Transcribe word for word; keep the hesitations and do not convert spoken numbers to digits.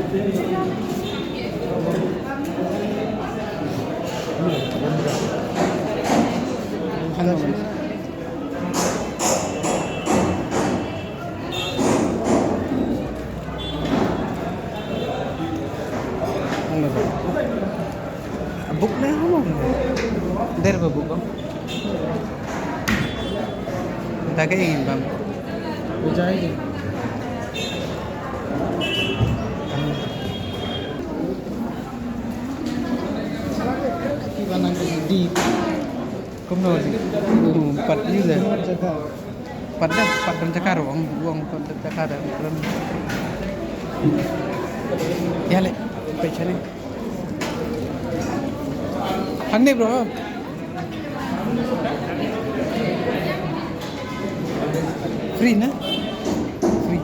Book na hamo. Der ba book ko. Dage ingin bam. Bujai. Di. Kumno di? Pat yu le. Pat da, pat dang jaka ruang, ruang pat dang jaka da. Ya le, pechane. Hangne bro. Free na? Free.